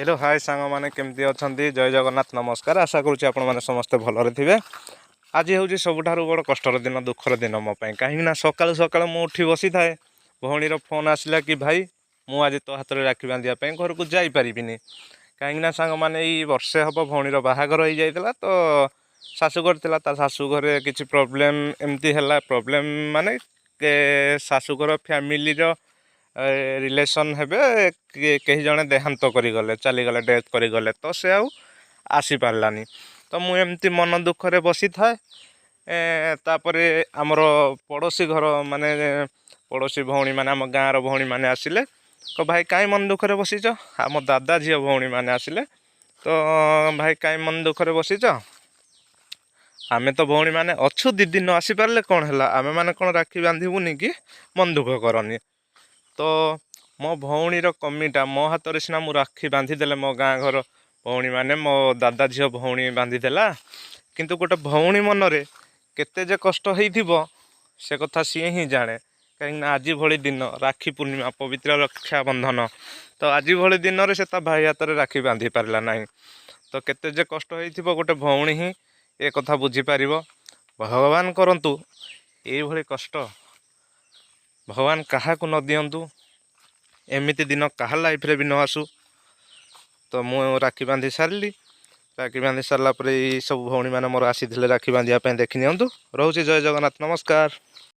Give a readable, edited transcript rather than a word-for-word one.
Hello, ହାଏ ସାଙ୍ଗମାନେ, କେମିତି ଅଛନ୍ତି? ଜୟ ଜଗନ୍ନାଥ, ନମସ୍କାର। ଆଶା କରୁଛି ଆପଣମାନେ ସମସ୍ତେ ଭଲରେ ଥିବେ। ଆଜି ହେଉଛି ସବୁଠାରୁ ବଡ଼ କଷ୍ଟର ଦିନ, ଦୁଃଖର ଦିନ ମୋ ପାଇଁ। କାହିଁକିନା ସକାଳୁ ସକାଳୁ ମୁଁ ଉଠି ବସିଥାଏ, ଭଉଣୀର ଫୋନ୍ ଆସିଲା କି ଭାଇ, ମୁଁ ଆଜି ତୋ ହାତରେ ରାକ୍ଷୀ ବାନ୍ଧିବା ପାଇଁ ଘରକୁ ଯାଇପାରିବିନି। କାହିଁକିନା ସାଙ୍ଗମାନେ, ଏଇ ବର୍ଷେ ହେବ ଭଉଣୀର ବାହାଘର ହେଇଯାଇଥିଲା, ତ ଶାଶୁଘର ଥିଲା। ତା ଶାଶୁଘରେ କିଛି ପ୍ରୋବ୍ଲେମ୍ ଏମିତି ହେଲା। ପ୍ରୋବ୍ଲେମ୍ ମାନେ ଶାଶୁଘର ଫ୍ୟାମିଲିର ରିଲେସନ୍ ହେବେ କେହି ଜଣେ ଦେହାନ୍ତ କରିଗଲେ, ଚାଲିଗଲେ, ଡେଥ୍ କରିଗଲେ। ତ ସେ ଆଉ ଆସିପାରିଲାନି। ତ ମୁଁ ଏମିତି ମନ ଦୁଃଖରେ ବସିଥାଏ। ତାପରେ ଆମର ପଡ଼ୋଶୀ ଘର, ମାନେ ପଡ଼ୋଶୀ ଭଉଣୀମାନେ, ଆମ ଗାଁର ଭଉଣୀମାନେ ଆସିଲେ ତ, ଭାଇ, କାହିଁ ମନ ଦୁଃଖରେ ବସିଛ? ଆମ ଦାଦା ଝିଅ ଭଉଣୀମାନେ ଆସିଲେ ତ, ଭାଇ, କାହିଁ ମନ ଦୁଃଖରେ ବସିଛ? ଆମେ ତ ଭଉଣୀମାନେ ଅଛୁ। ଦିଦି ନ ଆସିପାରିଲେ କ'ଣ ହେଲା? ଆମେମାନେ କ'ଣ ରାକ୍ଷୀ ବାନ୍ଧିବୁନି କି? ମନ ଦୁଃଖ କରନି। ତ ମୋ ଭଉଣୀର କମିଟା, ମୋ ହାତରେ ସିନା ମୁଁ ରାକ୍ଷୀ ବାନ୍ଧିଦେଲେ, ମୋ ଗାଁ ଘର ଭଉଣୀମାନେ, ମୋ ଦାଦା ଝିଅ ଭଉଣୀ ବାନ୍ଧିଦେଲା, କିନ୍ତୁ ଗୋଟେ ଭଉଣୀ ମନରେ କେତେ ଯେ କଷ୍ଟ ହେଇଥିବ, ସେ କଥା ସିଏ ହିଁ ଜାଣେ। କାହିଁକିନା ଆଜି ଭଳି ଦିନ, ରାକ୍ଷୀ ପୂର୍ଣ୍ଣିମା, ପବିତ୍ର ରକ୍ଷାବନ୍ଧନ, ତ ଆଜି ଭଳି ଦିନରେ ସେ ତା ଭାଇ ହାତରେ ରାକ୍ଷୀ ବାନ୍ଧି ପାରିଲା ନାହିଁ। ତ କେତେ ଯେ କଷ୍ଟ ହେଇଥିବ, ଗୋଟେ ଭଉଣୀ ହିଁ ଏ କଥା ବୁଝିପାରିବ। ଭଗବାନ କରନ୍ତୁ ଏଇଭଳି କଷ୍ଟ ଭଗବାନ କାହାକୁ ନ ଦିଅନ୍ତୁ, ଏମିତି ଦିନ କାହା ଲାଇଫ୍ରେ ବି ନ ଆସୁ। ତ ମୁଁ ରାକ୍ଷୀ ବାନ୍ଧି ସାରିଲି। ରାକ୍ଷୀ ବାନ୍ଧି ସାରିଲା ପରେ ଏଇ ସବୁ ଭଉଣୀମାନେ ମୋର ଆସିଥିଲେ ରାକ୍ଷୀ ବାନ୍ଧିବା ପାଇଁ, ଦେଖି ନିଅନ୍ତୁ। ରହୁଛି, ଜୟ ଜଗନ୍ନାଥ, ନମସ୍କାର।